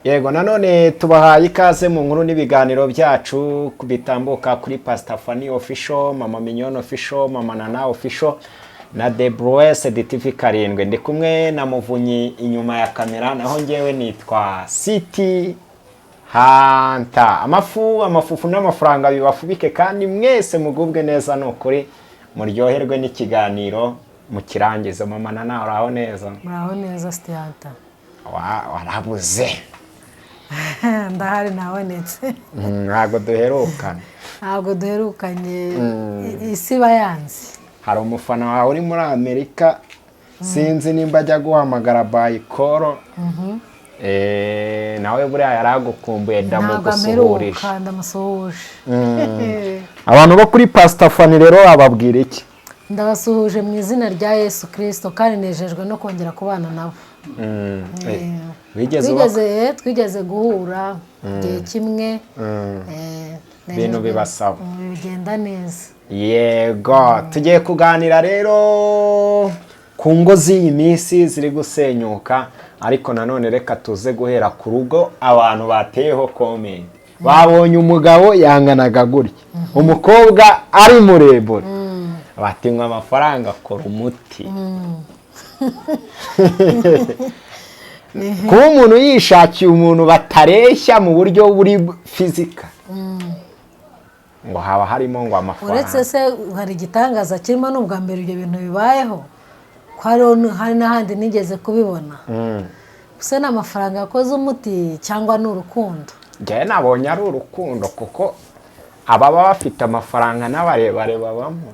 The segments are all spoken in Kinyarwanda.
Yego, nanone tubahaye ikaze mu nkuru n'ibiganiro byacu bitambuka kuri Pastor Fanny Official, Mama Mignone Official, Mama Nana Official na The Blessed TV 7. Ndi kumwe na Muvunyi inyuma ya kamera, naho ngewe nitwa City Hunter. Amafu, amafufu n'amafaranga bibafubike kandi mwese mugubwe neza. Ni ukuri muryoherwe n'ikiganiro mukirangize. Mama Nana, uraho neza? Muraho neza, City Hunter. Warabuze. Ndahari, nabonetse. Ntabwo duherukana. Ntabwo duherukanye, isi iba yanze. Hari umufana wawe uri muri Amerika, sinzi nimba ajya guhamagara by call. Nawe buriya yari agukumbuye. Ntabwo Ndamugusuhurije. amperuka, ndamusuhuje. Abantu bo kuri Pastor Fanny rero bababwira iki? Ndabasuhuje mu izina rya Yesu Kirisito kandi nejejwe no kongera kubana nabo. Wigeze uba Twigeze guhura igihe kimwe. Ibintu bibasaba. Bigenda neza. Yego, tugiye kuganira rero ku ngo z'iyi minsi ziri gusenyuka, ariko nanone reka tuze guhera ku rugo abantu bateyeho comment. Babonye umugabo yanganaga gutya, umukobwa ari muremure, batinywa amafaranga akora umuti. Kuba umuntu yishakiye umuntu batareshya mu buryo buri physical, ngo haba harimo ngo amafaranga. Uretse se hari igitangaza kirimo? Ni ubwa mbere ibyo bintu bibayeho, ko hari n'ahandi nigeze kubibona. Gusa ni amafaranga yakoze umuti cyangwa ni urukundo? Njyewe nabonye ari urukundo, kuko ababa bafite amafaranga n'abarebare babamo.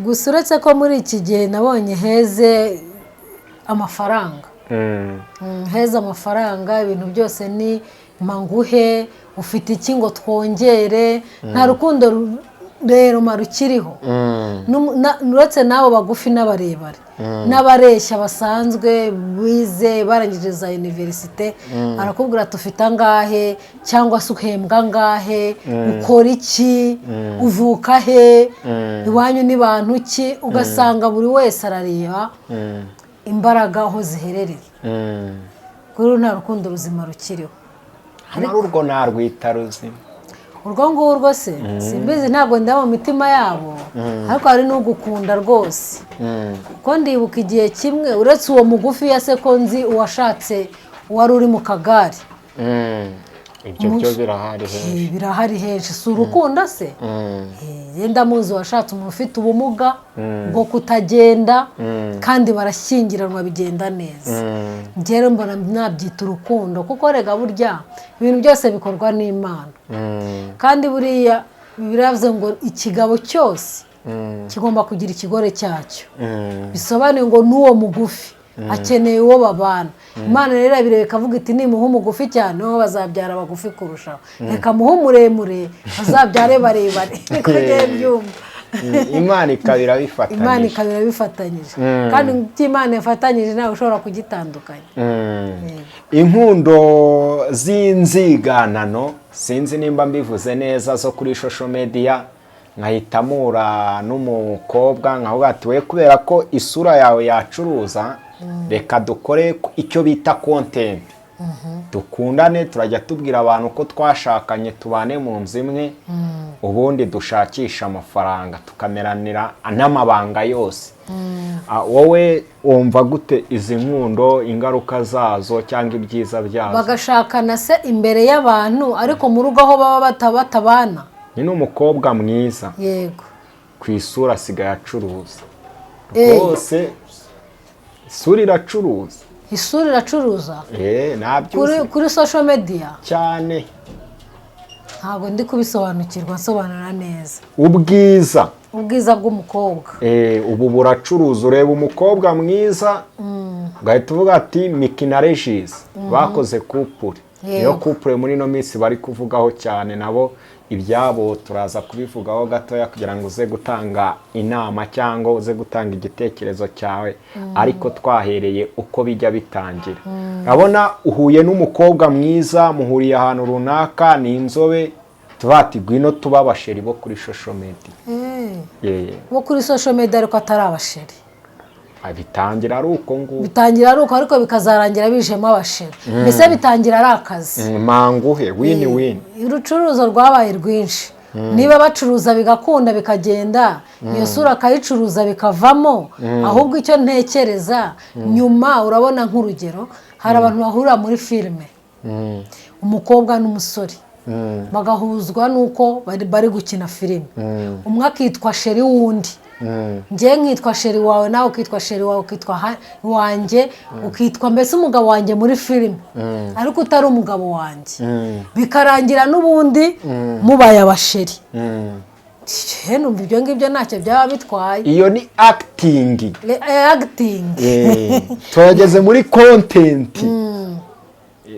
Gusa uretse ko muri iki gihe nabonye heze amafaranga. Heza amafaranga, ibintu byose ni manguhe, ufite iki ngo twongere. Nta rukundo rero rukiriho. Uretse n'abo bagufi n'abarebare n'abareshya basanzwe bize, barangije za université, arakubwira ati: "Ufite angahe?" cyangwa se "Uhembwa angahe? Ukora iki? Uvuka he? Iwanyu ni bantu ki?" Ugasanga buri wese arareba imbaraga aho ziherereye. Kuri ubu nta rukundo ruzima rukiriho. Hano urwo narwita ruzima. Urwo ngurwo se simbizi, ntabwo ndeba mu mitima yabo, ariko hari n'ugukunda rwose, kuko ndibuka igihe kimwe, uretse uwo mugufi ya se, ko nzi uwashatse uwari uri mu kagare. Ibyo byo birahari henshi. Birahari henshi, si urukundo se? Yenda muzi washatse umuntu ufite ubumuga bwo kutagenda, kandi barashyingiranwa bigenda neza. Njye rero mbona nabyita urukundo, kuko rega burya ibintu byose bikorwa n'Imana, kandi buriya biravuze ngo ikigabo cyose kigomba kugira ikigore cyacyo. Bisobanuye ngo n'uwo mugufi akeneye uwo babana. Imana rero irabireba ikavuga iti: "Nimuha umugufi cyane nibo bazabyara bagufi kurushaho, reka muhe umuremure bazabyare barebare." Niko ngiye byumva. Imana ikaba Imana irabifatanyije. Ikaba irabifatanyije, kandi icyo Imana yafatanyije ntawe ushobora kugitandukanya. Inkundo z'inziganano, sinzi nimba mbivuze neza, zo kuri social media, nkahita mpura n'umukobwa nkavuga ati: "We, kubera ko isura yawe yacuruza, reka dukore icyo bita content, dukundane, turajya tubwira abantu ko twashakanye, tubane mu nzu imwe, ubundi dushakishe amafaranga, tukameranira n'amabanga yose." Wowe wumva gute izi nkundo, ingaruka zazo cyangwa ibyiza byazo? Bagashakana se imbere y'abantu, ariko mu rugo aho baba batabana? Ni n'umukobwa mwiza. Ku isura asigaye acuruza. Rwose isura iracuruza. Isura iracuruza? Nabyo. Kuri social media? Cyane. Ntabwo ndi kubisobanukirwa, nsobanura neza. Ubwiza. Ubwiza bw'umukobwa. Ubu buracuruza. Ureba umukobwa mwiza ugahita uvuga ati: "Miki na Regis bakoze couple." Niyo couple muri ino minsi bari kuvugaho cyane. Nabo ibyabo turaza kubivugaho gatoya kugira ngo uze gutanga inama cyangwa uze gutanga igitekerezo cyawe, ariko twahereye uko bijya bitangira. Urabona uhuye n'umukobwa mwiza, muhuriye ahantu runaka, ni inzobe, tuba ati: "Ngwino tuba aba chéri bo kuri social media." Bo kuri social media ariko atari aba chéri. Bitangira ari uko nguko. Bitangira ari uko, ariko bikazarangira bijemo abasheri. Mbese bitangira ari akazi. Manguhe win win. Urucuruzo rwabaye rwinshi. Niba bacuruza bigakunda, bikagenda, iyo sura akayicuruza bikavamo. Ahubwo icyo ntekereza nyuma, urabona nk'urugero, hari abantu bahurira muri filime, umukobwa n'umusore, bagahuzwa n'uko bari gukina filime, umwe akitwa chéri w'undi. Njye nkitwa chéri wawe, nawe ukitwa chéri wawe, ukitwa wanjye, ukitwa mbese umugabo wanjye muri filime, ariko utari umugabo wanjye, bikarangira n'ubundi mubaye abachéri. Numva ibyo ngibyo ntacyo byaba bitwaye. Iyo ni acting. Acting. Turageze muri content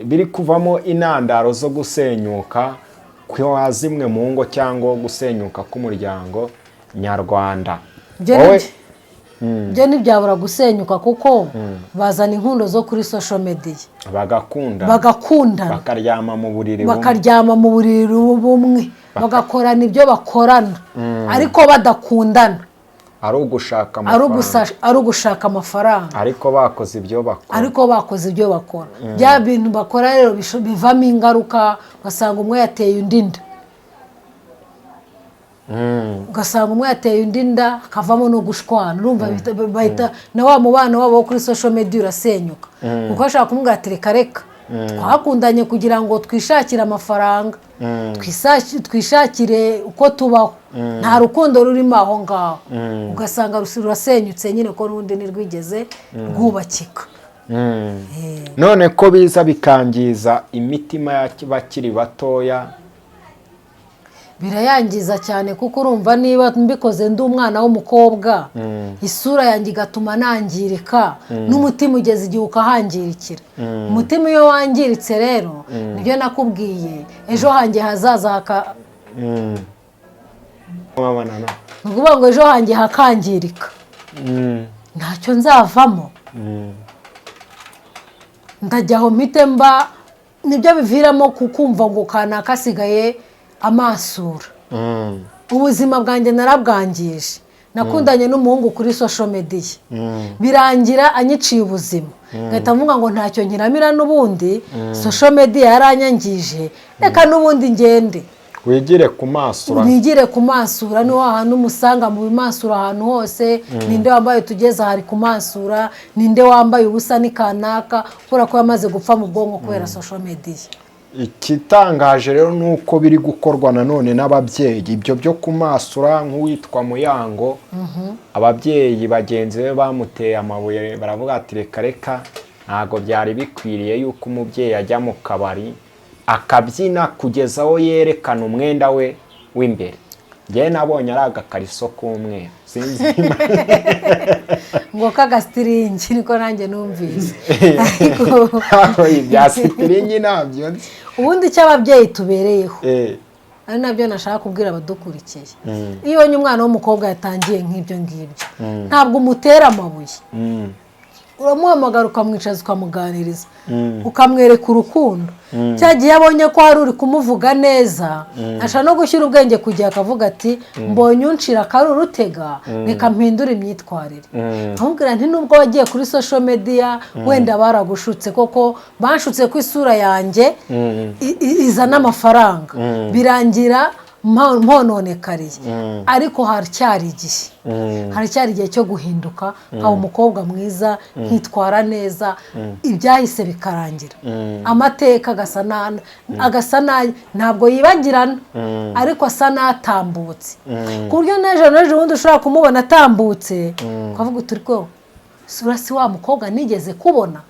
biri kuvamo intandaro zo gusenyuka kwa zimwe mu ngo cyangwa gusenyuka k'umuryango nyarwanda. Byo ntibyabura gusenyuka, kuko bazana inkundo zo kuri social media. Bagakunda. Bagakundana. Bakaryama mu buriri bumwe. Bakaryama mu buriri bumwe, bagakorana ibyo bakorana, ariko badakundana. Ari ugushaka amafaranga. Ari ugushaka amafaranga. Ariko bakoze ibyo bakora. Ariko bakoze ibyo bakora. Bya bintu bakora rero bivamo ingaruka, ugasanga umwe yateye undi inda, ugasanga umwe yateye undi inda, hakavamo no gushwana. Urumva bahita na wa mubano wabo wo kuri social media urasenyuka, kuko ashobora kumubwira ati: "Reka reka, twakundanye kugira ngo twishakire amafaranga, twishakire uko tubaho, nta rukundo rurimo aho ngaho." Ugasanga rurasenyutse nyine, ko n'ubundi ntirwigeze rwubakika. None ko biza bikangiza imitima y'abakiri batoya? Birayangiza cyane, kuko urumva niba mbikoze ndi umwana w'umukobwa, isura yanjye igatuma nangirika, n'umutima ugeze igihe ukahangirikira. Umutima iyo wangiritse rero, nibyo nakubwiye, ejo hanjye hazaza haka Mama nana. Ni ukuvuga ngo ejo hanjye hakangirika, ntacyo nzavamo. Ndajya aho mpite mba nibyo biviramo kukumva ngo kanaka asigaye amasura. Ubuzima bwanjye narabwangije. Nakundanye n'umuhungu kuri social media, birangira anyiciye ubuzima, ngahita mvuga ngo ntacyo nkiramira n'ubundi, social media yaranyangije, reka n'ubundi ngende. Wigire ku maso. Wigire kumansura. Niho hantu umusanga mu bimansura ahantu hose. Ninde wambaye utugeze aha ari kumansura? Ninde wambaye ubusa? Ni kanaka, kubera ko yamaze gupfa mu bwonko kubera social media. Igitangaje rero ni uko biri gukorwa nanone n'ababyeyi, ibyo byo kumasura, nk'uwitwa Muyango. Ababyeyi bagenzi be bamuteye amabuye, baravuga ati: "Reka reka, ntabwo byari bikwiriye yuko umubyeyi ajya mu kabari akabyina kugeza aho yerekana umwenda we w'imbere." Njyewe nabonye ari agakariso k'umweru, sinzi. Ngo k'agastring, niko nanjye numvise, ariko Ibya string ntabyo nzi. Ubundi icyo ababyeyi tubereyeho, ari nabyo nashaka kubwira abadukurikiye, iyo ubonye umwana w'umukobwa yatangiye nk'ibyo ngibyo, ntabwo umutera amabuye. Uramuhamagara, ukamwicaza, ukamuganiriza, ukamwereka urukundo. Cya gihe abonye ko hari uri kumuvuga neza, ashobora no gushyira ubwenge ku gihe, akavuga ati: "Mbonye uncira akari urutega, reka mpindure imyitwarire." Nkamubwira nti: "Nubwo wagiye kuri social media, wenda baragushutse." Koko banshutse ko isura yanjye izana amafaranga, birangira mpononekariye, ariko haracyari igihe, haracyari igihe cyo guhinduka, nkaba umukobwa mwiza, nkitwara neza, ibyahise bikarangira, amateka agasa ntabwo yibagirana, ariko asa n'atambutse, ku buryo n'ejo n'ejo bundi ushobora kumubona atambutse ukavuga uti: "Ko sura si wa mukobwa nigeze kubona?"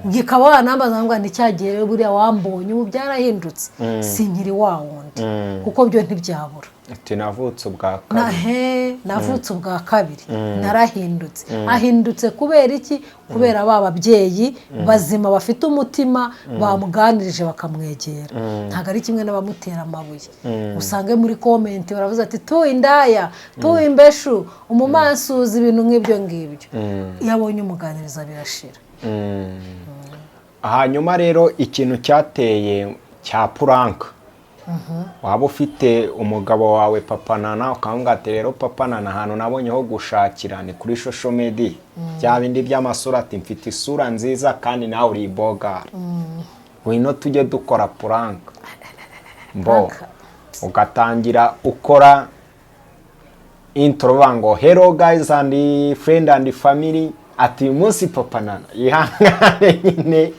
Gikaba wanambaza ngo: "Ni cya gihe rero buriya wambonye, ubu byarahindutse, sinkiri wa wundi," kuko byo ntibyabura. Ati: "Navutse ubwa kabiri." He, navutse ubwa kabiri, narahindutse. Ahindutse kubera iki? Kubera ba babyeyi bazima bafite umutima bamuganirije, bakamwegera. Ntabwo ari kimwe n'abamutera amabuye. Usange muri comment baravuze ati: "Tuye indaya, tuye imbeshu, umumansuzi," ibintu nk'ibyo ngibyo. Iyo abonye umuganiriza birashira. Hanyuma rero ikintu cyateye cya prank. Waba ufite umugabo wawe Papa Nana, ukamubwira ati: "Rero Papa Nana, ahantu nabonye ho gushakira ni kuri social media, bya bindi by'amasura," ati: "Mfite isura nziza kandi nawe uri ibogara, ngwino tujye dukora prank." Mbo Prank. Ugatangira ukora intro uvuga ngo: "Hello guys and friend and family," ati: "Uyu munsi Papa Nana yihangane nyine,"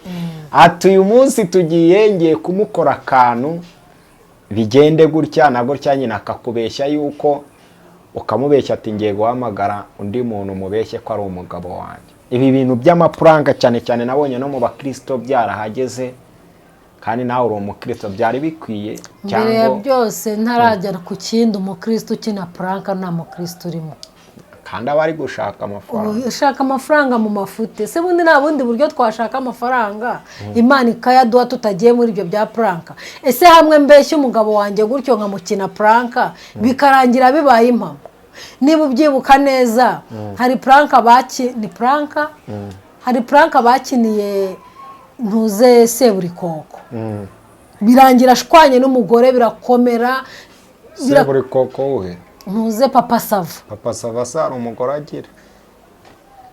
ati: "Uyu munsi tugiye, ngiye kumukora akantu bigende gutya na gutya." Nyine akakubeshya yuko, ukamubeshya ati: "Ngiye guhamagara undi muntu mubeshye ko ari umugabo wanjye." Ibi bintu by'amaprank, cyane cyane nabonye no mu bakirisito byarahageze, kandi nawe uri umukristo, byari bikwiye? Mbere ya Cyangwa byose, ntaragera ku kindi, umukristo ukina prank nta mukristo urimo. Kandi aba ari gushaka amafaranga. Ushaka amafaranga mu mafuti se? Bundi nta bundi buryo twashaka amafaranga Imana ikayaduha tutagiye muri ibyo bya prank? Ese hamwe mbeshya umugabo wanjye gutyo, nkamukina prank, bikarangira bibaye impamo? Niba ubyibuka neza, hari prank baki, ni prank, hari prank bakiniye ntuze Seburikoko, birangira ashwanye n'umugore, birakomera. Seburikoko we? Ntuze Papa Sava. Papa Sava se hari umugore agira?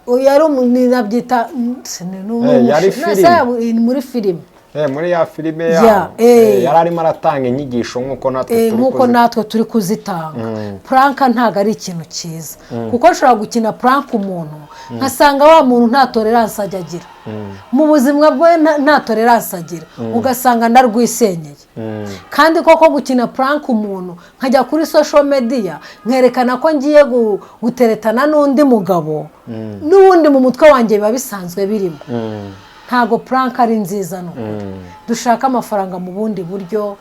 Uyu yari nabyita Yari filime. Ni muri filime. Muri ya filime Ya, yabo. eh. Yari arimo aratanga inyigisho nk'uko natwe turi nk'uko natwe turi kuzitanga. Prank ntabwo ari ikintu cyiza, kuko nshobora gukina prank umuntu, nkasanga wa muntu nta tolerance ajya agira mu buzima bwe, nta tolerance agira, ugasanga ndarwisenyeye. Kandi koko gukina prank umuntu, nkajya kuri social media nkerekana ko ngiye guteretana n'undi mugabo, n'ubundi mu mutwe wanjye biba bisanzwe birimo. Ntabwo prank ari nziza, ni ukuri. Dushake amafaranga mu bundi buryo,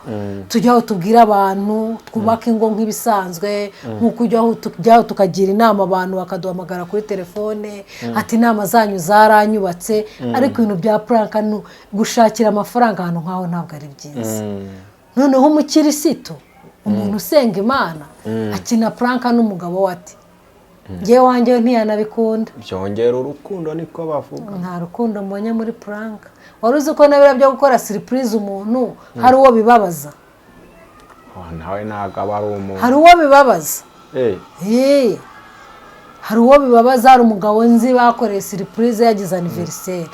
tujye aho tubwira abantu, twubake ingo nk'ibisanzwe, nk'uko ujya aho tujyaho tukagira inama abantu, bakaduhamagara kuri telefone ati: "Inama zanyu zaranyubatse." Ariko ibintu bya prank, ni gushakira amafaranga ahantu nk'aho, ntabwo ari byiza. Noneho umukirisitu, umuntu usenga Imana, akina prank n'umugabo we, ati: "Ngewe wanjye we ntiyanabikunda." Byongera urukundo, niko bavuga. Nta rukundo mbonye muri prank. Wari uzi ko na biriya byo gukora surprise umuntu, hari uwo bibabaza? Oh, nawe ntabwo aba ari umuntu. Hari uwo bibabaza. Hari uwo bibabaza. Hari umugabo nzi bakoreye surprise yagize anniversaire,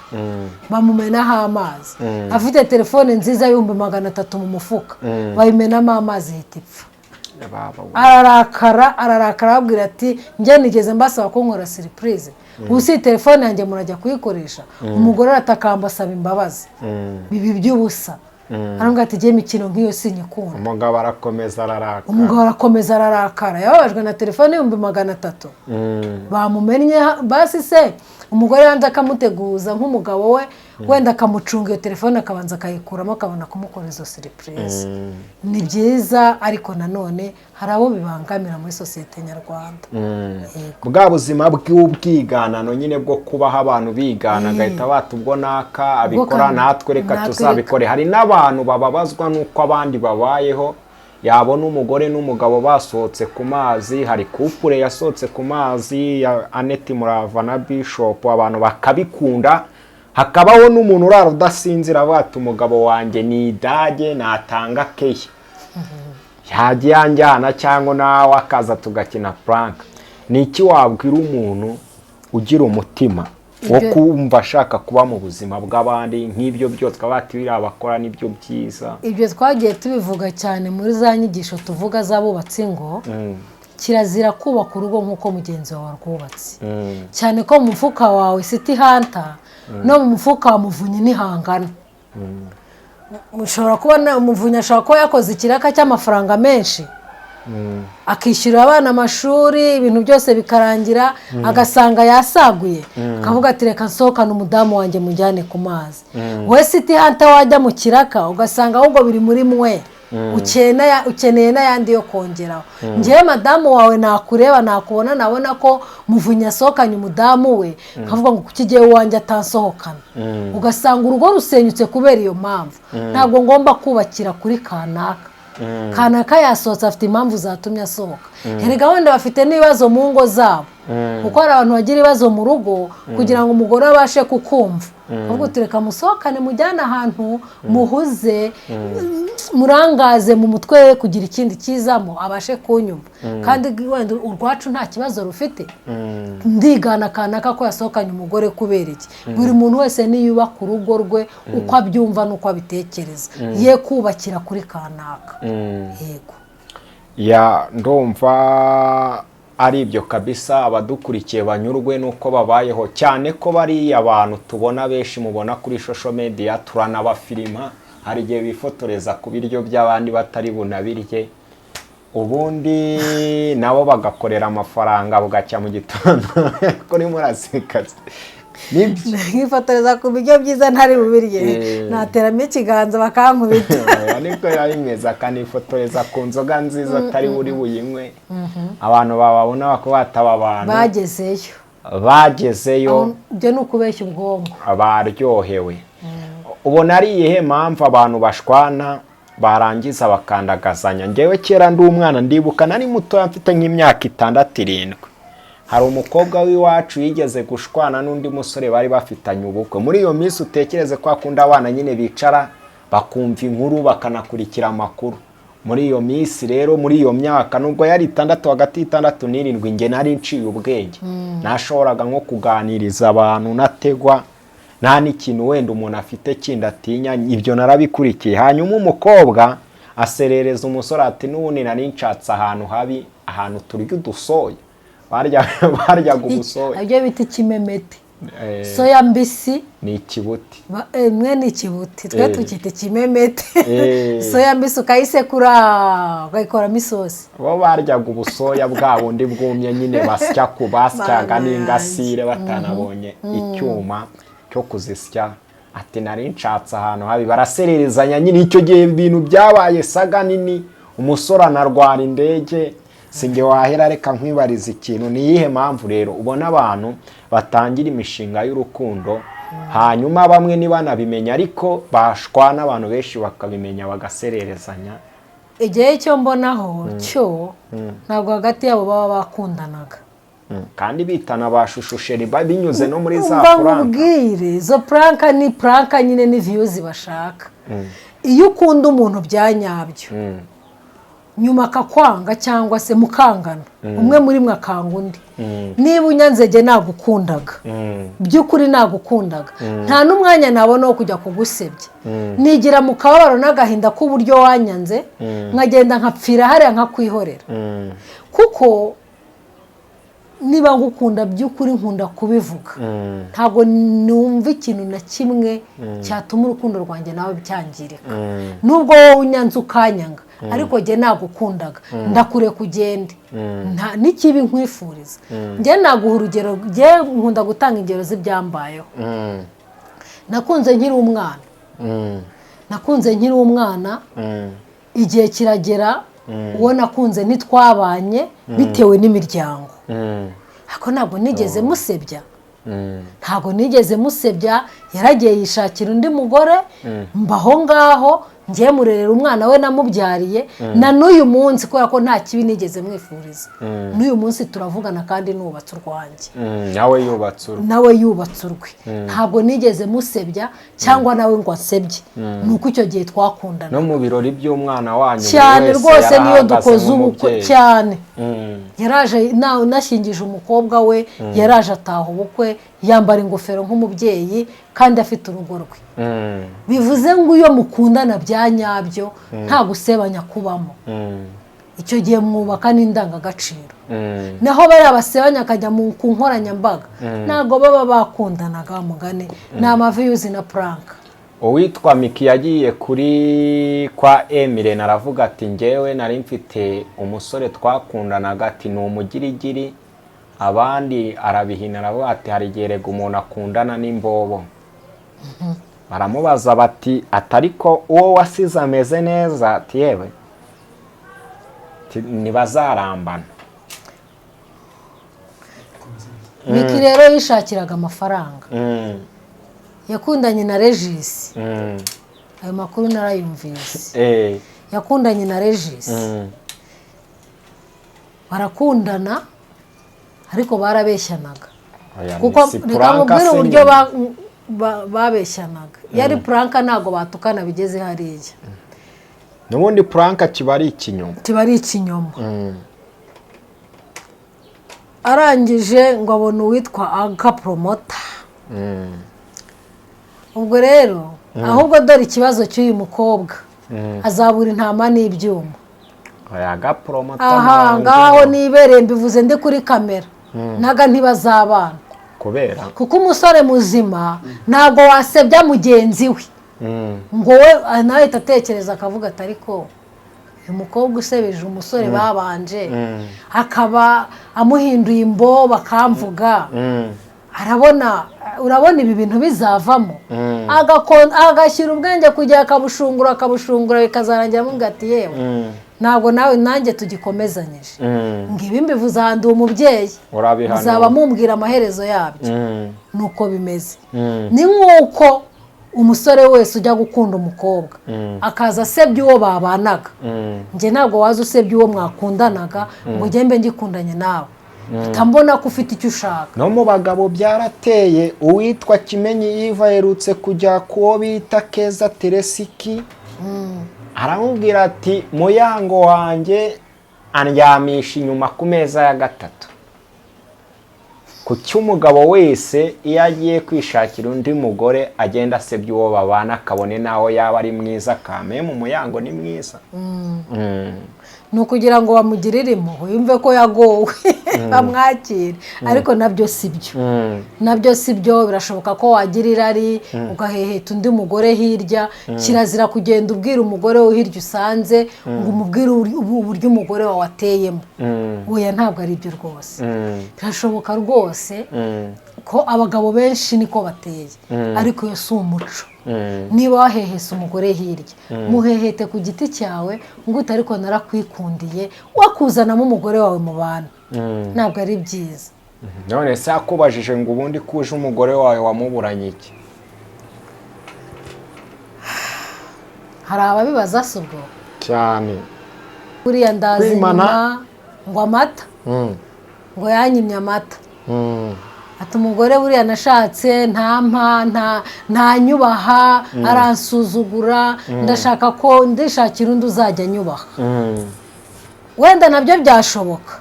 bamumenaho amazi. Afite telefone nziza y'ibihumbi 300 mu mufuka, bayimenamo amazi ihita ipfa. Baba we. Ararakara, ararakara, arababwira ati: "Njye nigeze mbasaba ko nkora surprise? Ubu si telefone yanjye murajya kuyikoresha?" Umugore aratakamba, asaba imbabazi, bibi by'ubusa. Arambwira ati: "Njye imikino nk'iyo sinyikunda." Umugabo arakomeza ararakara. Umugabo arakomeza ararakara, yababajwe na telefone y'ibihumbi 300 bamumennye. Basi se umugore yanze akamuteguza nk'umugabo we, wenda akamucunga iyo telefone, akabanza akayikuramo, akabona kumukora izo surprise, ni byiza. Ariko nanone hari abo bibangamira muri sosiyete nyarwanda. Yego. Bwa buzima bw'ubwiganano nyine, bwo kubaho abantu bigana, agahita bata ubwo naka abikora, natwe reka natwe. tuzabikore. Hari n'abantu bababazwa n'uko abandi babayeho, yabona umugore n'umugabo basohotse ku mazi, hari couple yasohotse ku mazi ya Aneti Murava na Bishop, abantu bakabikunda. Hakabaho n'umuntu urara udasinzira avuga ati: "Umugabo wanjye ni idage, natanga keya yajya yanjyana, cyangwa nawe akaza tugakina prank." Ni iki wabwira umuntu ugira umutima wo kumva ashaka kuba mu buzima bw'abandi nk'ibyo byose, tukaba bati biriya bakora nibyo byiza? Ibyo twagiye tubivuga cyane muri za nyigisho tuvuga z'abubatsi ngo kirazira kubaka urugo nk'uko mugenzi wawe arwubatse, cyane ko mu mufuka wawe City Hunter no mu mufuka wa Muvunyi ntihangana. Ushobora kubona Umuvunyi ashobora kuba yakoze ikiraka cy'amafaranga menshi, akishyurira abana amashuri, ibintu byose bikarangira, agasanga yasaguye, akavuga ati: "Reka nsohokane umudamu wanjye mujyane ku mazi." Wowe City Hunter wajya mu kiraka, ugasanga ahubwo biri muri mwe, ukeneye n'ayandi yo kongeraho. Ngewe madamu wawe nakureba, nakubona, nabona ko Muvunyi asohokanye umudamu we, nkavuga ngo: "Kuki igihe uwanjye atansohokana?" Ugasanga urugo rusenyutse kubera iyo mpamvu. Ntabwo ngomba kubakira kuri kanaka. Kanaka yasohotse, afite impamvu zatumye asohoka. Erega wenda bafite n'ibibazo mu ngo zabo, kuko hari abantu bagira ibibazo mu rugo, kugira ngo umugore abashe kukumva. Ahubwo tureka musohokane, mujyane ahantu muhuze, murangaze mu mutwe we kugira ikindi kizamo, abashe kunyumva. Kandi wenda urwacu nta kibazo rufite. Ndigana kanaka ko yasohokanye umugore kubera iki? Buri muntu wese niyubaka urugo rwe uko abyumva n'uko abitekereza, ye kubakira kuri kanaka. Yego. Ya, ndumva ari ibyo kabisa. Abadukurikiye banyurwe n'uko babayeho, cyane ko bariya bantu tubona benshi mubona kuri social media turanabafilima. Hari igihe bifotoreza ku biryo by'abandi batari bunabirye, ubundi nabo bagakorera amafaranga bugacya mu gitondo. Kuri muraseka, nibyo. Nkifotoreza ku biryo byiza ntari bubirye, nateramo ikiganza bakankubita. Oya, niko biba bimeze. Akanifotoreza ku nzoga nziza atari buri buyinywe, abantu bababona bakaba bataba abantu bagezeyo. Bagezeyo. Ibyo ni ukubeshya ubwonko. Baryohewe. Ubona ari iyihe mpamvu abantu bashwana barangiza bakandagazanya? Ngewe kera ndi umwana, ndibuka nari mutoya, mfite nk'imyaka 6, 7, hari umukobwa w'iwacu yigeze gushwana n'undi musore bari bafitanye ubukwe. Muri iyo minsi, utekereze ko akunda abana nyine bicara bakumva inkuru, bakanakurikira amakuru. Muri iyo minsi rero, muri iyo myaka, nubwo yari 6, hagati y'6 n'7, njye nari nciye ubwenge. Nashoboraga nko kuganiriza abantu nategwa nta n'ikintu wenda umuntu afite kindi atinya. Ibyo narabikurikiye. Hanyuma umukobwa aserereza umusore ati: "N'ubundi nari nshatse ahantu habi, ahantu turya udusoya." Baryaga ubusoya. Ibyo bita ikimemete. Soya mbisi. Ni ikibuti. Mwe ni ikibuti, twe tukita ikimemete. Soya mbisi ukayisekura, ukayikoramo isosi. Bo baryaga ubusoya bwa bundi bwumye nyine, basya ku basyaga Mana n'ingasire, batanabonye icyuma cyo kuzisya. Ati: "Nari nshatse ahantu habi." Barasererezanya nyine. Icyo gihe ibintu byabaye saga nini, umusore anarwara indege. Sinjye wahera, reka nkwibariza ikintu. Ni iyihe mpamvu rero ubona abantu batangira imishinga y'urukundo, hanyuma bamwe ntibanabimenya, ariko bashwana abantu benshi bakabimenya, bagasererezanya? Igihe cyo mbonaho cyo, ntabwo hagati yabo baba bakundanaga. Kandi bitana ba chouchou, chéri, binyuze no muri za Mba prank. Nkubwire, izo prank ni prank nyine, ni views bashaka. Iyo ukunda umuntu bya nyabyo, nyuma akakwanga cyangwa se mukangana, umwe muri mwe akanga undi, niba unyanzege nagukundaga, by'ukuri nagukundaga, nta n'umwanya nabona wo kujya kugusebya. Nigira mu kababaro n'agahinda k'uburyo wanyanze, nkagenda nkapfira hariya, nkakwihorera. Kuko niba ngukunda by'ukuri, nkunda kubivuga, ntabwo numva ikintu na kimwe cyatuma urukundo rwanjye nawe byangirika. Nubwo wowe unyanze ukanyanga, ariko njye nagukundaga, ndakureka ugende, nta n'ikibi nkwifuriza. Njye naguha urugero, njye nkunda gutanga ingero z'ibyambayeho. Nakunze nkiri umwana. Nakunze nkiri umwana, igihe kiragera uwo nakunze ntitwabanye bitewe n'imiryango, ariko ntabwo nigeze musebya. Ntabwo nigeze musebya. Yaragiye yishakira undi mugore, mbaho ngaho, ngiye murerera umwana we namubyariye. Na n'uyu munsi, kubera ko nta kibi nigeze mwifuriza, n'uyu munsi turavugana kandi nubatse urwanjye. Nawe yubatse urwe. Nawe yubatse urwe. Ntabwo nigeze musebya cyangwa nawe ngo ansebye. Ni uko icyo gihe twakundana. No mu birori by'umwana wanyu buri Cyane wese rwose, niyo yarahagaze dukoze ubukwe. nk'umubyeyi. Cyane. Yaraje nashyingije umukobwa we, yaraje ataha ubukwe, yambara ingofero nk'umubyeyi kandi afite urugo rwe. Bivuze ngo iyo mukundana bya nyabyo, nta gusebanya kubamo. Icyo gihe mwubaka n'indangagaciro. Naho bariya basebanya akajya ku nkoranyambaga, ntabwo baba bakundanaga. Mugani ni ama views na prank. Uwitwa Miki yagiye kuri kwa Emirene, aravuga ati: "Ngewe nari mfite umusore twakundanaga," ati "ni umugirigiri." Abandi arabihina, aravuga ati: "Hari igihe rega umuntu akundana n'imbobo." Baramubaza bati: "Atariko uwo wasize ameze neza?" Ati: "Yewe," ati, "ntibazarambana." Miki rero yishakiraga amafaranga. Yakundanye na Regis. Ayo makuru narayumvise. Yakundanye na Regis, barakundana, ariko barabeshyanaga. Oya, Kuko ni si reka prank nkubwire se uburyo nyine. ba Babeshyanaga. Iyo ari prank, ntabwo batukana bigeze hariya. N'ubundi prank kiba ari ikinyoma. Kiba ari ikinyoma. Arangije ngo abona uwitwa Aga Promoter. Ubwo rero ahubwo dore ikibazo cy'uyu mukobwa, azabura intama n'ibyuma. Oya, Aga Promoter. Aha ngaho nibereye, mbivuze ndi kuri kamera, naga ntibazabana. Kubera? Kuko umusore muzima ntabwo wasebya mugenzi we ngo we nawe ahita atekereza akavuga ati: "Ariko uyu mukobwa usebeje umusore babanje, akaba amuhinduye imbo, bakamvuga, arabona, urabona ibi bintu bizavamo?" Agashyira ubwenge kugira akabushungura, akabushungura, bikazarangira amubwira ati: "Yewe, ntabwo nawe nanjye tugikomezanyije." Ngo ibi mbivuze ahantu umubyeyi Urabihanura. muzaba mumbwira amaherezo yabyo. Nuko bimeze. Ni nk'uko umusore wese ujya gukunda umukobwa akaza asebya uwo babanaga. Njye ntabwo waza usebya uwo mwakundanaga ngo ugende ngikundanye nawe, mpita mbona ko ufite icyo ushaka. No mu bagabo byarateye. Uwitwa Kimenyi Yves aherutse kujya ku wo bita Keza Teresiki, aramubwira ati: "Muyango wanjye andyamisha inyuma ku meza ya gatatu." Kuki umugabo wese iyo agiye kwishakira undi mugore agenda asebya uwo babana, kabone n'aho yaba ari mwiza? Kameme Muyango ni mwiza. Ni ukugira ngo bamugirire impuhwe, yumve ko yagowe, bamwakire. Ariko nabyo si byo, nabyo si byo. Birashoboka ko wagira irari ugaheheta undi mugore hirya. Kirazira kugenda ubwira umugore wo hirya usanze ngo umubwire uburyo umugore wawe ateyemo. Oya, ntabwo ari byo rwose. Birashoboka rwose ko abagabo benshi niko bateye, ariko iyo si umuco. Niba wahehese umugore hirya, muhehete ku giti cyawe ngo ute: "Ariko narakwikundiye." Wakuzanamo umugore wawe mu bantu, ntabwo ari byiza. None se akubajije ngo: "Ubundi ko uje, umugore wawe wamuburanye iki?" Hari ababibaza se ubwo? Cyane. Buriya ndaza Kwimana. inyuma ngo amata, ngo yanyimye amata. Ati: "Umugore buriya nashatse ntampa, ntanyubaha, aransuzugura, ndashaka ko ndishakira undi uzajya anyubaha." Wenda nabyo byashoboka,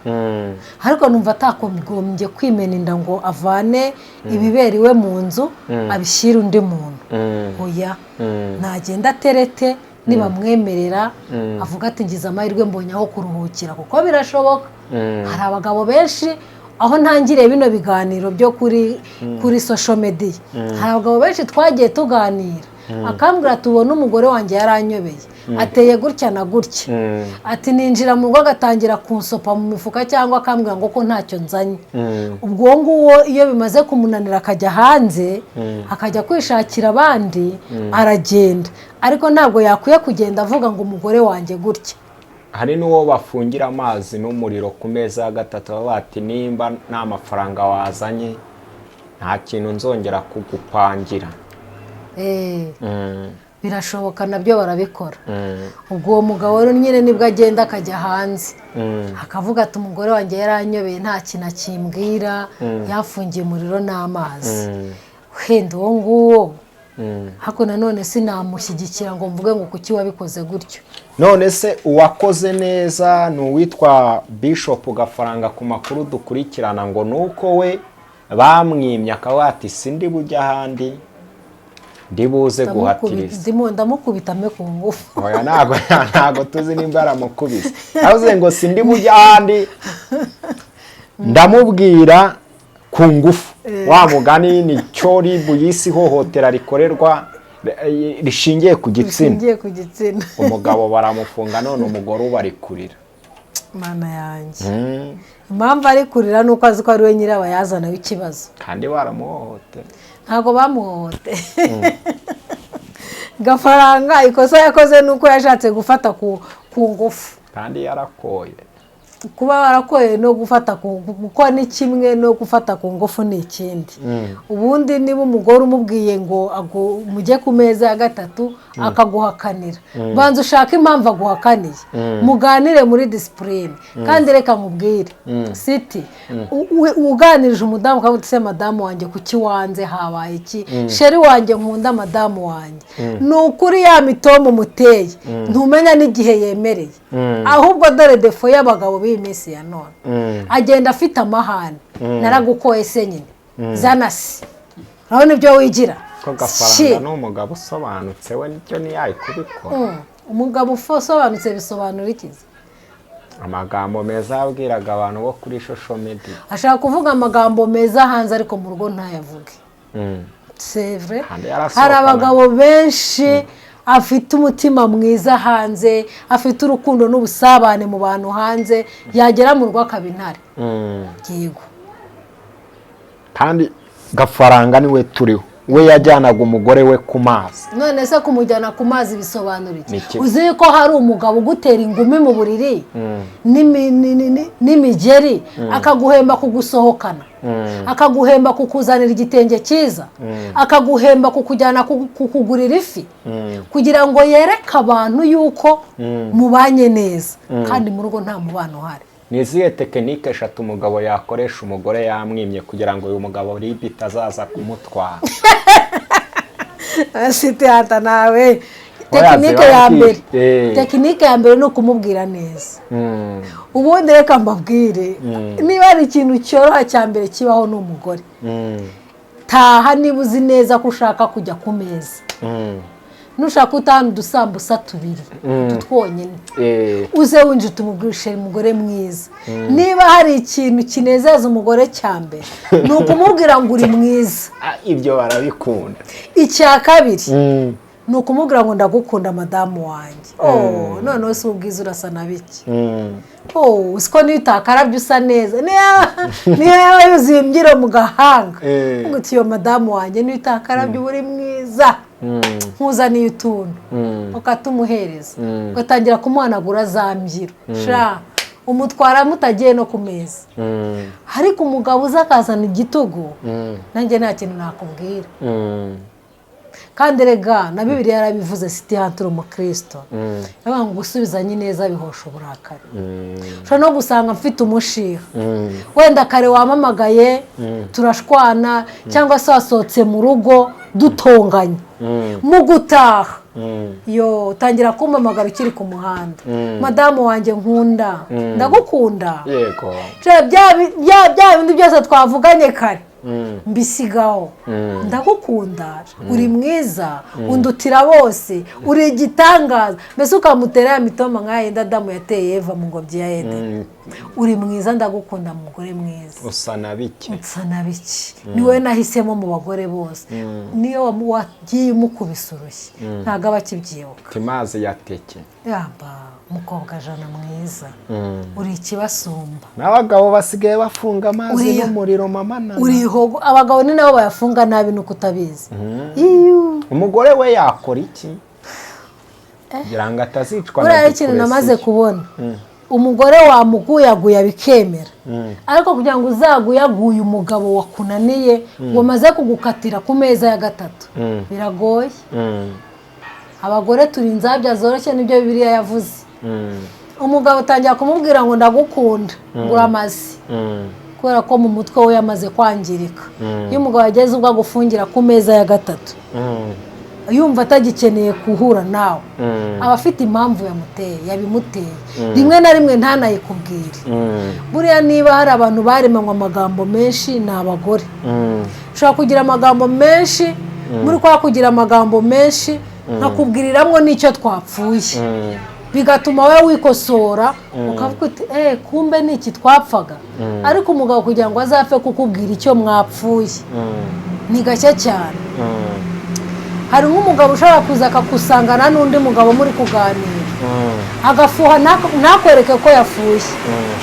ariko numva atagombye kwimena inda ngo avane ibibera iwe mu nzu abishyire undi muntu. Oya, nagenda aterete, nibamwemerera avuga ati: "Ngize amahirwe mbonye aho kuruhukira." Kuko birashoboka, hari abagabo benshi, aho ntangiriye bino biganiro byo kuri social media, hari abagabo benshi twagiye tuganira akambwira: "Tubone umugore wanjye yaranyobeye, ateye gutya na gutya." Ati: "Ninjira mu rugo agatangira kunsopa mu mifuka, cyangwa akambwira ngo ko ntacyo nzanye." Ubwo uwo nguwo iyo bimaze kumunanira akajya hanze, akajya kwishakira abandi, aragenda, ariko ntabwo yakwiye kugenda avuga ngo umugore wanjye gutya. Hari n'uwo bafungira amazi n'umuriro ku meza ya gatatu, baba bati: "Nimba nta mafaranga wazanye, nta kintu nzongera kugupangira." Birashoboka, nabyo barabikora. Ubwo uwo mugabo rero nyine nibwo agenda akajya hanze, akavuga ati: "Umugore wanjye yaranyobeye, nta kintu akimbwira, yafungiye umuriro n'amazi." Wenda uwo nguwo, ariko nanone sinamushyigikira ngo mvuge ngo kuki wabikoze gutyo. None se uwakoze neza ni uwitwa Bishop Gafaranga? Ku makuru dukurikirana, ngo ni uko we bamwimye akaba ati: "Sindi bujya ahandi, ndi buze guhatiriza." Ndamukubita ame ku ngufu. Oya, ntabwo tuzi nimba yaramukubise. Yavuze ngo: "Sindi bujya ahandi, ndamubwira ku ngufu." Wa mugani ni cyo ribu y'isi, ihohotera rikorerwa rishingiye ku gitsina. Bishingiye ku gitsina. Umugabo baramufunga, none umugore ubu ari kurira. Mana yanjye! Impamvu ari kurira ni uko azi ko ari we nyirabayazana w'ikibazo. Kandi baramuhohotera. Ntabwo bamuhohoteye. Gafaranga ikosa yakoze ni uko yashatse gufata ku ngufu. Kandi yarakoye. Kuba warakoye no gufata ku gukora ni kimwe, no gufata ku ngufu ni ikindi. Ubundi niba umugore umubwiye ngo mujye ku meza ya gatatu akaguhakanira, banza ushake impamvu aguhakaniye, muganire muri discipline. Kandi reka nkubwire siti, uganirije umudamu ukavuga uti: "Se madamu wanjye, kuki wanze? Habaye iki? Chéri wanjye nkunda, madamu wanjye," ni ukuri ya mitomo umuteye ntumenya n'igihe yemereye. Ahubwo dore défaut y'abagabo b'iyi minsi ya none: agenda afite amahane. "Naragukoye se nyine, zana se, urabona ibyo wigira." Ko Gafaranga ni umugabo usobanutse, we nicyo ntiyayi kubikora. Umugabo usobanutse bisobanura ikizi? Amagambo meza yabwiraga abantu bo kuri social media. Ashaka kuvuga amagambo meza hanze, ariko mu rugo ntayavuge. C'est vrai. Kandi yarasohokana. Hari abagabo benshi afite umutima mwiza hanze, afite urukundo n'ubusabane mu bantu hanze, yagera mu rugo akaba intare. Yego. Kandi Gafaranga niwe turiho, we yajyanaga umugore we ku mazi. None se kumujyana ku mazi bisobanura iki? Ni iki? Uzi ko hari umugabo ugutera ingumi mu buriri n'imigeri, akaguhemba kugusohokana, akaguhemba kukuzanira igitenge cyiza, akaguhemba kukujyana kukugurira ifi, kugira ngo yereke abantu yuko mubanye neza, kandi mu rugo nta mubano uhari. Ni izihe technique eshatu umugabo yakoresha umugore yamwimye, kugira ngo uyu mugabo RIB itazaza kumutwara? Siti hata nawe. Oya, Technique ya mbere, technique ya mbere ni ukumubwira neza. Ubundi reka mbabwire, niba hari ikintu cyoroha cya mbere kibaho ni umugore. Taha niba uzi neza ko ushaka kujya ku meza, nushaka utahana udusambusa tubiri, utu twonyine, uze winjira tumubwishe: "Umugore mwiza." Niba hari ikintu kinezeza umugore cya mbere, ni ukumubwira ngo uri mwiza. Ah, ibyo barabikunda. Icya kabiri ni ukumubwira ngo: "Ndagukunda madamu wanjye." "Oh, noneho si ubwiza, urasa na bike." "Oh, usiko niyo utakarabye usa neza." Niyo yaba yuzuye imbyiro mu gahanga, ngo uti: "Iyo madamu wanjye, niyo utakarabye uba uri mwiza." Nkuzaniye utuntu, ukatumuhereza, ugatangira kumuhanagura za mbyiro, sha umutwara mutagiye no ku meza. Ariko umugabo uza akazana igitugu, nanjye nta kintu nakubwira. Kandi rega na Bibiliya yarabivuze, siti hantu umukristo yavuga ngo gusubizanya ineza bihosha uburakari. Ushobora no gusanga mfite umushiha, wenda kare wamamagaye turashwana, cyangwa se wasohotse mu rugo dutonganye. Mu gutaha yo utangira kumpamagara ukiri ku muhanda: "Madamu wanjye nkunda, ndagukunda." Yego. Bya bindi byose twavuganye kare mbisigaho: "Ndagukunda, uri mwiza, undutira bose, uri igitangaza." Mbese ukamutera ya mitoma nk'aya yindi Adamu yateye Eva mu ngobyi ya Edeni: "Uri mwiza, ndagukunda mugore mwiza." Usa na bike. Usa na bike, ni wowe nahisemo mu bagore bose. Niyo wagiye umukubise urushyi, ntabwo aba akibyibuka. Mazi yateke. Yamba umukobwa jana mwiza, uri ikibasumba. N'abagabo basigaye bafunga amazi n'umuriro, mama na Uriho abagabo ni nabo bayafunga nabi, nuko utabizi. Iyu. Umugore we yakora iki kugira ngo atazicwa na Buriya hari ikintu namaze depression? kubona: umugore wamuguyaguya bikemera, ariko kugira ngo uzaguyaguye umugabo wakunaniye, wamaze kugukatira ku meza ya gatatu, biragoye. Abagore turi inzabya zoroshye, nibyo Bibiliya yavuze. Umugabo utangira kumubwira ngo ndagukunda, ngo uramaze, kubera ko mu mutwe we yamaze kwangirika. Iyo umugabo ageze ubwo agufungira ku meza ya gatatu, yumva atagikeneye guhura nawe, aba afite impamvu yamuteye, yabimuteye, rimwe na rimwe ntanayikubwire. Buriya niba hari abantu baremanywe amagambo menshi, ni abagore. Ushobora kugira amagambo menshi, muri kwa kugira amagambo menshi nkakubwiriramwo n'icyo twapfuye, bigatuma wowe wikosora, ukavuga uti: "Eh, kumbe ni iki twapfaga." Ariko umugabo kugira ngo azapfe kukubwira icyo mwapfuye ni gake cyane. Hari nk'umugabo ushobora kuza akakusangana n'undi mugabo muri kuganira, agafuha, ntakwereke ko yafushye,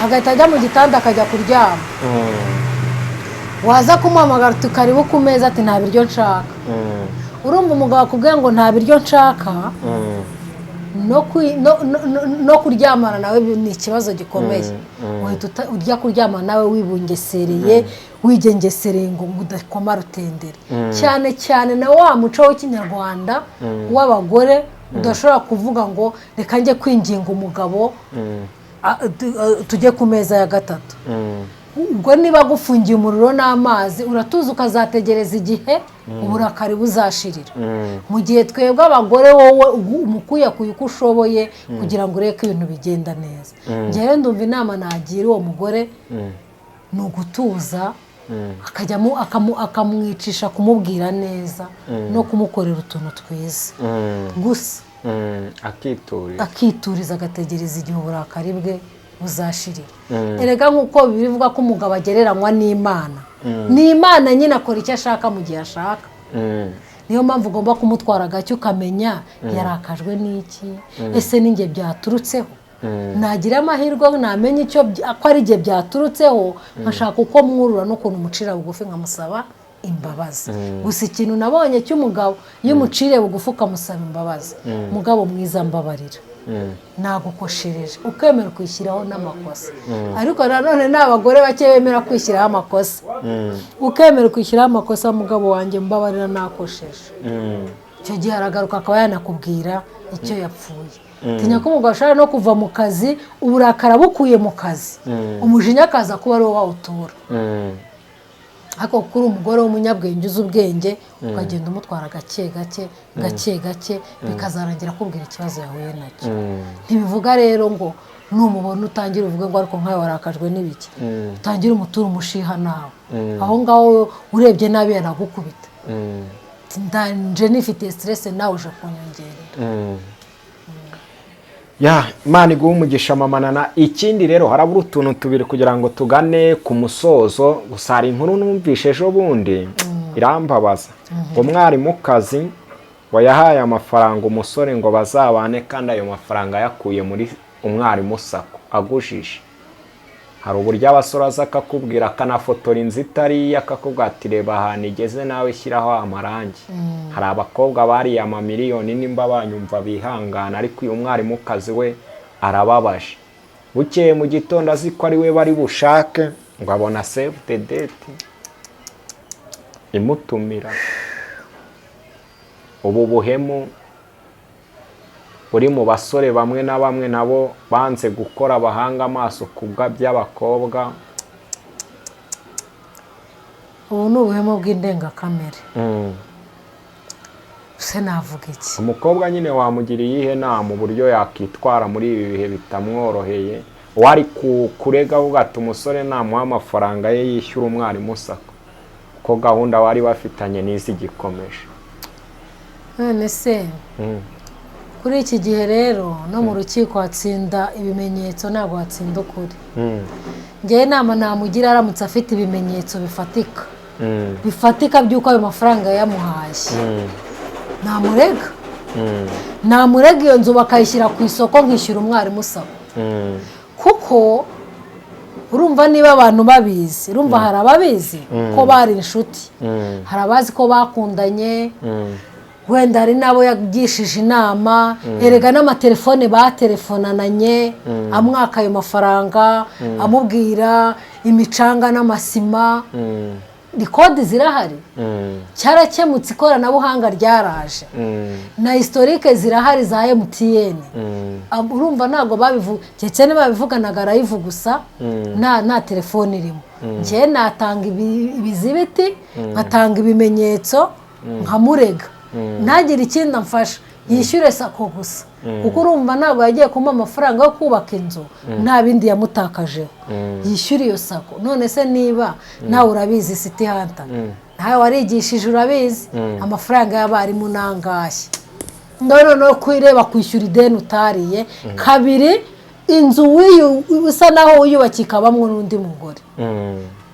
agahita ajya mu gitanda akajya kuryama. Waza kumuhamagara uti: "Karibu ku meza," ati: "Nta biryo nshaka." Urumva umugabo akubwiye ngo nta biryo nshaka. No kuryamana nawe ni ikibazo gikomeye. Uhita ujya kuryamana nawe wibungesereye, wigengesereye ngo udakoma rutendere, cyane cyane na wa muco w'Ikinyarwanda w'abagore udashobora kuvuga ngo reka njye kwinginga umugabo, tujye ku meza ya gatatu. Ubwo niba agufungiye umuriro n'amazi, uratuza ukazategereza igihe uburakari buzashirira, mu gihe twebwe abagore wowe umukuyakuye uko ushoboye kugira ngo urebe ko ibintu bigenda neza. Njyewe ndumva inama nagira uwo mugore ni ugutuza, akajyamo akamwicisha kumubwira neza no kumukorera utuntu twiza gusa. Akiturira. Akituriza, agategereza igihe uburakari bwe buzashirira. Erega nk'uko bivuga ko umugabo agereranywa n'Imana, ni Imana nyine, akora icyo ashaka mu gihe ashaka. Niyo mpamvu ugomba kumutwara gake, ukamenya yarakajwe n'iki. Ese ninjye byaturutseho? Nagira amahirwe namenya icyo ko ari igihe byaturutseho, nkashaka uko mwurura n'ukuntu umucira bugufi nkamusaba imbabazi. Gusa ikintu nabonye cy'umugabo, iyo umuciriye bugufi ukamusaba imbabazi, mugabo mwiza, mbabarira, nagukoshereje, ukemera ukwishyiraho n'amakosa. Ariko nanone ni abagore bake bemera kwishyiraho amakosa. Ukemera ukwishyiraho amakosa, mugabo wanjye, mbabarira, nakosheje. Icyo gihe aragaruka akaba yanakubwira icyo yapfuye. Tinya ko umugabo ashobora no kuva mu kazi, uburakari abukuye mu kazi, umujinya akaza kuba ari wo wawutura. Ariko kuri umugore w'umunyabwenge, uzi ubwenge, ukagenda umutwara gake gake gake gake, bikazarangira akubwira ikibazo yahuye nacyo. Ntibivuga rero ngo numubona utangire uvuge ngo ariko nkawe warakajwe n'ibiki, utangire umutura umushiha nawe. Aho ngaho urebye nabi yanagukubita. Ndanje nifitiye stress, nawe uje kunyongerera. Ya, Imana iguha umugisha, mama Nana. Ikindi rero, harabura utuntu tubiri kugira ngo tugane ku musozo. Gusa hari inkuru numvishe ejo bundi irambabaza. Umwarimukazi wayahaye amafaranga umusore ngo bazabane, kandi ayo mafaranga yakuye muri umwarimu SACCO agujije. Hari uburyo abasore aza akakubwira, akanafotora inzu itari iye, akakubwira ati reba ahantu igeze, nawe shyiraho amarangi. Hari abakobwa bariye amamiliyoni, nimba banyumva bihangana, ariko uyu mwarimukazi we arababaje. Bukeye mu gitondo, azi ko ari we bari bushake, ngo abona save the date imutumira. Ubu buhemu buri mu basore bamwe na bamwe, nabo banze gukora, bahanga amaso ku by'abakobwa. Ubu ni ubuhemu bw'indengakamere. Se navuga iki? Umukobwa nyine wamugira iyihe nama, uburyo yakitwara muri ibi bihe bitamworoheye? Wari kurega avuga ati umusore namuha amafaranga ye yishyura umwarimu SACCO, ko gahunda bari bafitanye n'izigikomeje. None se kuri iki gihe rero no mu rukiko hatsinda ibimenyetso, ntabwo hatsinda ukuri. Ngewe inama namugira, aramutse afite ibimenyetso bifatika, bifatika by'uko ayo mafaranga yamuhaye, namurega. Namurega, iyo nzu bakayishyira ku isoko, nkishyura umwarimu SACCO. Kuko urumva niba abantu babizi, urumva hari ababizi ko bari inshuti, hari abazi ko bakundanye, wenda hari n'abo yagishije inama. Erega n'amatelefone batelefonananye amwaka ayo mafaranga, amubwira imicanga n'amasima, record zirahari. Cyarakemutse, ikoranabuhanga ryaraje, na historique zirahari za MTN. Urumva ntabwo babivuga, keretse niba babivuganaga live gusa, nta telefone irimo. Njyewe natanga ibizibiti, nkatanga ibimenyetso, nkamurega, ntagire ikindi amfasha, yishyure SACCO gusa. Kuko urumva ntabwo yagiye kumuha amafaranga yo kubaka inzu nta bindi yamutakajeho. Yishyure iyo SACCO. None se niba nawe urabizi, City Hunter, nawe warigishije, urabizi amafaranga y'abarimu nangahe? Noneho kwireba kwishyura ideni utariye kabiri, inzu usa naho wiyubakiye ikabamwo n'undi mugore.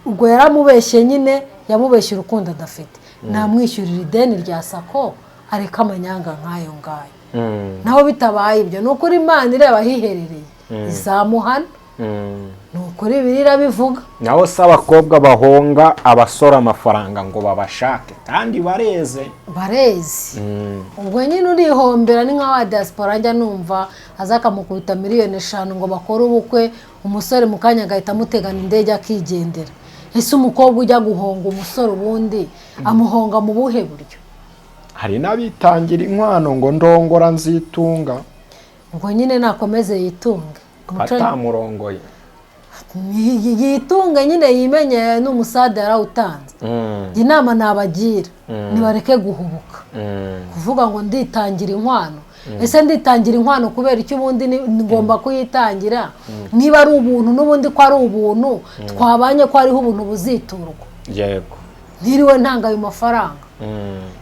Ubwo yaramubeshye nyine, yamubeshye urukundo adafite. Namwishyurira ideni rya SACCO, areka amanyanga nk'ayo ngayo. Naho bitabaye ibyo, ni ukuri Imana ireba ahiherereye izamuhana. Ni ukuri. Kuri biriya bivuga. Naho se abakobwa bahonga abasore amafaranga ngo babashake kandi bareze? Barezi. Ubwo nyine urihombera, ni nka wa diaspora njya numva aza akamukubita miliyoni 5 ngo bakore ubukwe, umusore mu kanya agahita amutegana indege akigendera. Ese umukobwa ujya guhonga umusore, ubundi amuhonga mu buhe buryo? Hari n'abitangira inkwano ngo ndongora nzitunga. Ubwo nyine nakomeze yitunge. Batamurongoye. Yitunge nyine, yimenye n'umusada yarawutanze. Inama nabagira, nibareke guhubuka kuvuga ngo nditangira inkwano. Ese nditangira inkwano kubera icyo? Ubundi ngomba kuyitangira niba ari ubuntu, n'ubundi ko ari ubuntu twabanye, ko hariho ubuntu buziturwa. Ntiriwe ntanga ayo mafaranga,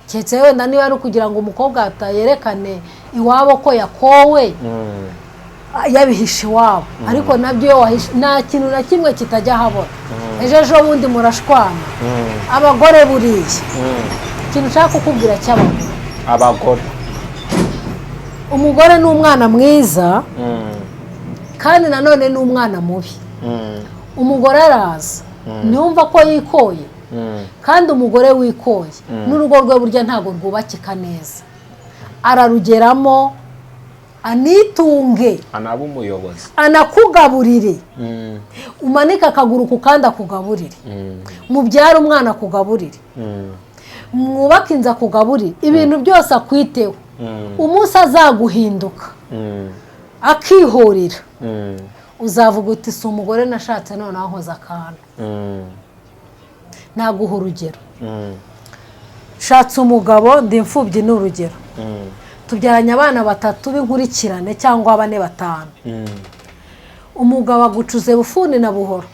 keretse wenda niba ari ukugira ngo umukobwa yerekane iwabo ko yakowe, yabihishe iwabo. Ariko nabyo iyo wahishe, nta kintu na kimwe kitajya ahabona. Ejo ejo bundi murashwana. Abagore buriya, ikintu nshaka kukubwira cy'abagore, Abagore. umugore ni umwana mwiza, kandi nanone ni umwana mubi. Umugore araza ntiyumva ko yikoye, kandi umugore wikoye n'urugo rwe burya ntabwo rwubakika neza. Ararugeramo anitunge, anaba umuyobozi, anakugaburire, umanike akaguru ku kandi akugaburire, mubyare umwana akugaburire, mwubake inzu akugaburire, ibintu byose akwiteho. Umunsi azaguhinduka akihorera, uzavuga uti: "Si umugore nashatse, noneho nkoze akantu." Naguha urugero. Shatse umugabo, ndi imfubyi, ni urugero, tubyaranye abana batatu b'inkurikirane cyangwa bane, batanu. Umugabo agucuze bufuni na buhoro,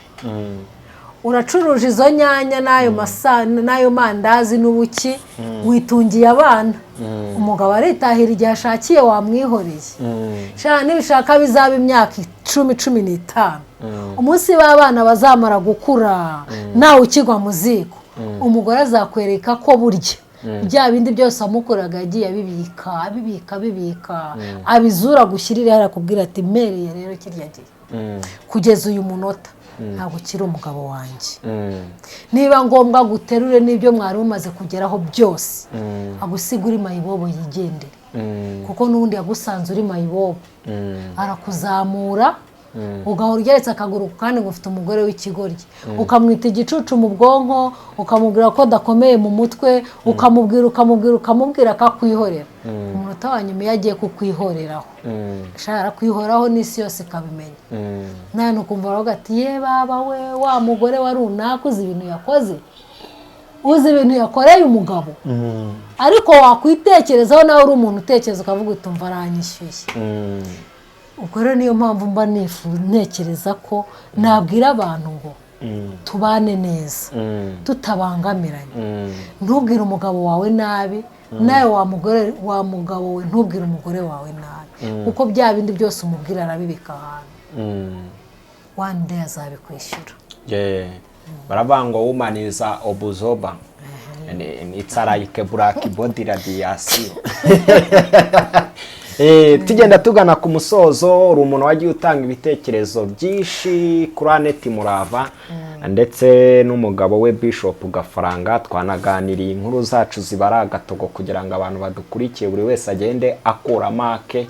uracuruje izo nyanya n'ayo masa n'ayo mandazi n'ubuki, witungiye abana. Umugabo aritahira igihe ashakiye, wamwihoreye. Shana nibishaka bizaba imyaka 10, 15. Umunsi w'abana bazamara gukura, nawe ukigwa mu ziko, umugore azakwereka ko burya bya bindi byose wamukoraga yagiye abibika, abibika, abibika, abizura gushyirire, arakubwira ati: "Mpereye rero kirya gihe kugeza uyu munota ntabwo ukiri umugabo wanjye." Niba ngombwa guterure n'ibyo mwari mumaze kugeraho byose, agusiga uri mayibobo, yigendere, kuko n'ubundi yagusanze uri mayibobo, arakuzamura, ugahora ugeretse akaguru ku kandi ngo ufite umugore w'ikigoryi, ukamwita igicucu mu bwonko, ukamubwira ko adakomeye mu mutwe, ukamubwira, ukamubwira, ukamubwira, akakwihorera. Umunota wa nyuma iyo agiye kukwihoreraho, ashaka arakwihoraho n'isi yose ikabimenya. Nawe ukumva baravuga ati: "Ye baba we, wa mugore wa runaka, uzi ibintu yakoze, uzi ibintu yakoreye umugabo?" Ariko wakwitekerezaho nawe uri umuntu utekereza, ukavuga uti: "Umva, aranyishyuye." Ubwo rero niyo mpamvu mba ntekereza ko nabwira abantu ngo tubane neza tutabangamiranye. Ntubwire umugabo wawe nabi, nawe wa mugore, wa mugabo we, ntubwire umugore wawe nabi, kuko bya bindi byose umubwira arabibika ahantu, one day azabikwishyura. Yeah. Baravuga ngo woman is a observer and it's like black body radiation. Tugenda tugana ku musozo, uri umuntu wagiye utanga ibitekerezo byinshi kuri Aneti Murava ndetse n'umugabo we Bishop Gafaranga. Twanaganiriye inkuru zacu zibara agatogo kugira ngo abantu badukurikiye buri wese agende akuramo ake.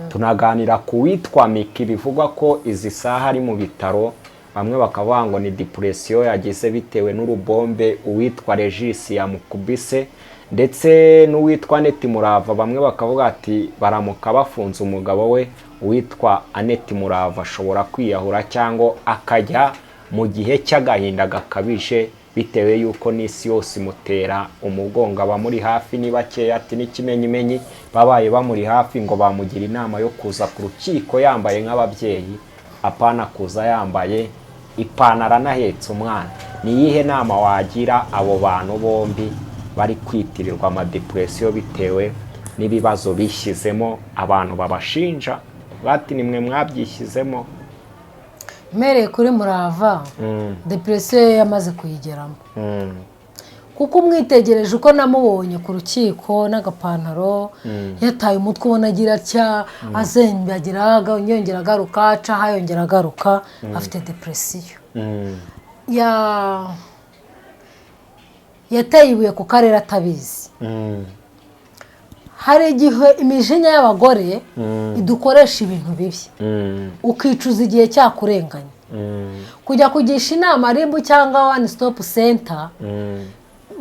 Tunaganira ku witwa Miki, bivugwa ko izi saha ari mu bitaro, bamwe bakavuga ngo ni depression yagize bitewe n'urubombe uwitwa Regis yamukubise, ndetse n'uwitwa Aneti Murava, bamwe bakavuga ati baramuka bafunze umugabo we uwitwa Aneti Murava ashobora kwiyahura cyangwa akajya mu gihe cy'agahinda gakabije, bitewe y'uko n'isi yose imutera umugongo, abamuri hafi ni bakeya. Ati n'ikimenyimenyi babaye bamuri hafi ngo bamugira inama yo kuza ku rukiko yambaye nk'ababyeyi, apana kuza yambaye ipantaro anahetse umwana. Ni iyihe nama wagira abo bantu bombi bari kwitirirwa ama depression bitewe n'ibibazo bishyizemo, abantu babashinja bati nimwe mwabyishyizemo? Mpereye kuri Murava, depression ye yamaze kuyigeramo. Kuko umwitegereje uko namubonye ku rukiko n'agapantaro, yataye umutwe, ubona agira atya, azembagira, yongera agaruka, acaho yongera agaruka, afite depression. Yateye ibuye ku karere atabizi. Hari igihe imijinya y'abagore idukoresha ibintu bibi, ukicuza igihe cyakurenganya. Kujya kugisha inama RIB cyangwa One Stop Center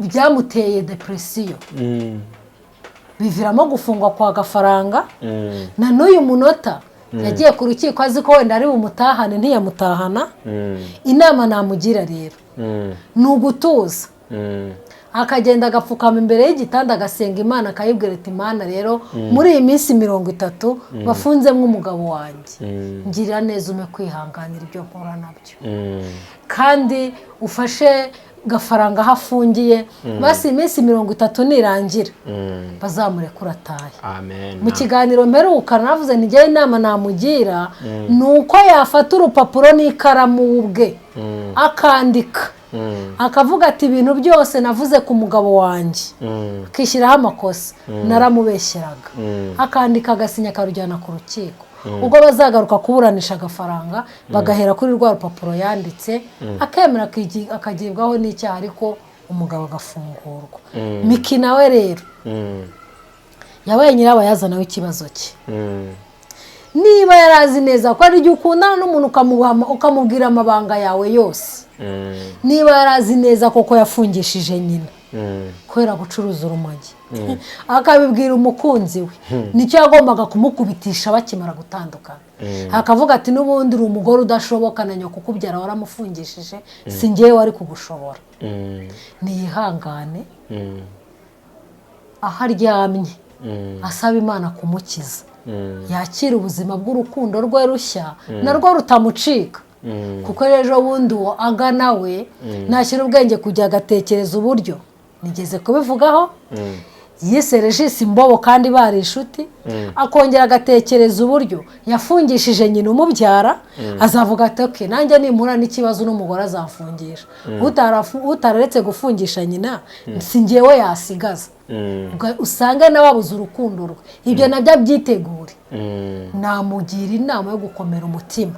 byamuteye depression, biviramo gufungwa kwa Gafaranga. Na n'uyu munota yagiye ku rukiko azi ko wenda ari bumutahane, ntiyamutahana. Inama namugira rero ni ugutuza, akagenda agapfukama imbere y'igitanda, agasenga Imana, akayibwira ati: "Imana rero, muri iyi minsi 30 bafunzemo umugabo wanjye, ngirira neza, umpe kwihanganira ibyo mpura nabyo, kandi ufashe Gafaranga aho afungiye. Basi iminsi 30 nirangira bazamurekure atahe." Amen. Mu kiganiro mperuka navuze ntigewe, inama namugira ni uko yafata urupapuro n'ikaramu we ubwe akandika, akavuga ati: "Ibintu byose navuze ku mugabo wanjye," akishyiraho amakosa, "naramubeshyeraga," akandika, agasinya, akarujyana ku rukiko. Ubwo bazagaruka kuburanisha Agafaranga, bagahera kuri rwa rupapuro yanditse, akemera akagibwaho n'icyaha, ariko umugabo agafungurwa. Miki nawe rero yabaye nyirabayazana w'ikibazo cye. Niba yari azi neza ko hari igihe ukundana n'umuntu ukamubwira amabanga yawe yose, niba yari azi neza koko yafungishije nyina kubera gucuruza urumogi, akabibwira umukunzi we, nicyo yagombaga kumukubitisha bakimara gutandukana, akavuga ati: "N'ubundi uri umugore udashoboka, na nyoko ukubyara waramufungishije, si ngewe wari kugushobora." Niyihangane aho aryamye, asaba Imana kumukiza, yakira ubuzima bw'urukundo rwe rushya narwo rutamucika, kuko ejo bundi uwo agana we nashyira ubwenge kujya agatekereza uburyo nigeze kubivugaho yise Regis imbobo kandi bari inshuti, akongera agatekereza uburyo yafungishije nyina umubyara, azavuga ati: "Okay, nanjye nimpura n'ikibazo n'umugore azamfungisha. Utararetse gufungisha nyina, si ngewe yasigaza." Usange nawe abuze urukundo rwe. Ibyo nabyo abyitegure. Namugira inama yo gukomera umutima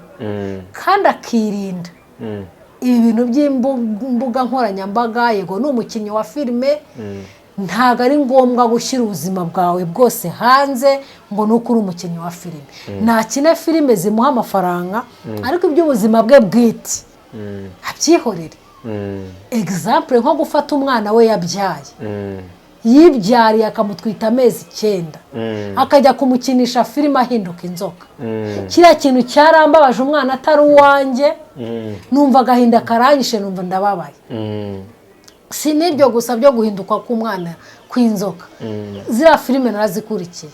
kandi akirinda ibi bintu by'imbuga nkoranyambaga. Yego, ni umukinnyi wa filime, ntabwo ari ngombwa gushyira ubuzima bwawe bwose hanze ngo ni uko uri umukinnyi wa filime. Nakine filime zimuha amafaranga, ariko iby'ubuzima bwe bwite abyihorere. Exemple nko gufata umwana we yabyaye, yibyariye, akamutwita amezi 9, akajya kumukinisha filime ahinduka inzoka, kiriya kintu cyarambabaje. Umwana atari uwanjye, numva agahinda karanyishe, numva ndababaye. Si n'ibyo gusa byo guhinduka k'umwana kw'inzoka, ziriya filime narazikurikiye,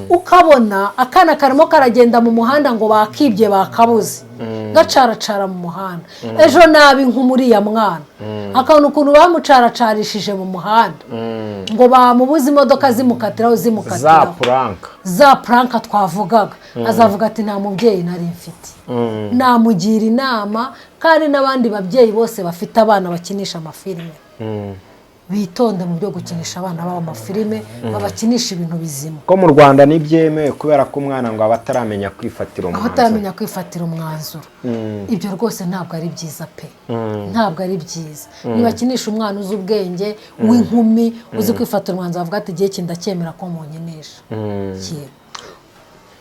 ukabona akana karimo karagenda mu muhanda ngo bakibye, bakabuze, gacaracara mu muhanda. Ejo nabi nk'umuriya mwana, akabona ukuntu bamucaracarishije mu muhanda ngo bamubuze, imodoka zimukatiraho, za zimukatiraho. Prank. Za prank twavugaga, azavuga ati: "Nta mubyeyi nari mfite." Namugira inama kandi n'abandi babyeyi bose bafite abana bakinisha amafilime, bitonde mu byo gukinisha abana babo amafilime, babakinisha ibintu bizima. Ko mu Rwanda ntibyemewe kubera ko umwana ngo aba ataramenya kwifatira Aho umwanzuro. ataramenya kwifatira umwanzuro. Ibyo rwose ntabwo ari byiza pe, ntabwo ari byiza. Nibakinisha umwana uzi ubwenge, w'inkumi, uzi kwifatira umwanzuro, avuga ati: "Igihe ndacyemera ko munkinisha." Yego.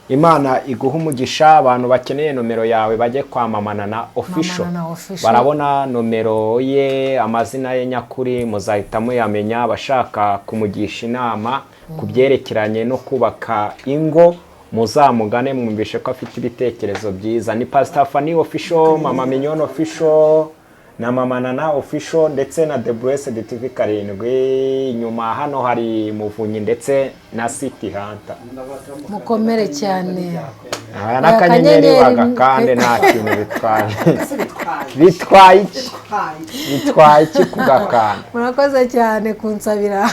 Imana iguha umugisha. Abantu bakeneye nomero yawe bajye kwamamana na Official. Mamana na Official. Barabona nomero ye, amazina ye nyakuri muzahita muyamenya. Abashaka kumugisha inama ku byerekeranye no kubaka ingo muzamugane, mwumvishe ko afite ibitekerezo byiza. Ni Pastor Fanny Official, Mama Mignone Official na Mama Nana Official, ndetse na The Blessed TV 7. Inyuma hano hari Muvunyi ndetse na City Hunter. Mukomere cyane. Aya n'akanyenyeri bagakande, nta kintu bitwaye. Bitwaye iki? Bitwaye iki kugakanda? Murakoze cyane kunsabira.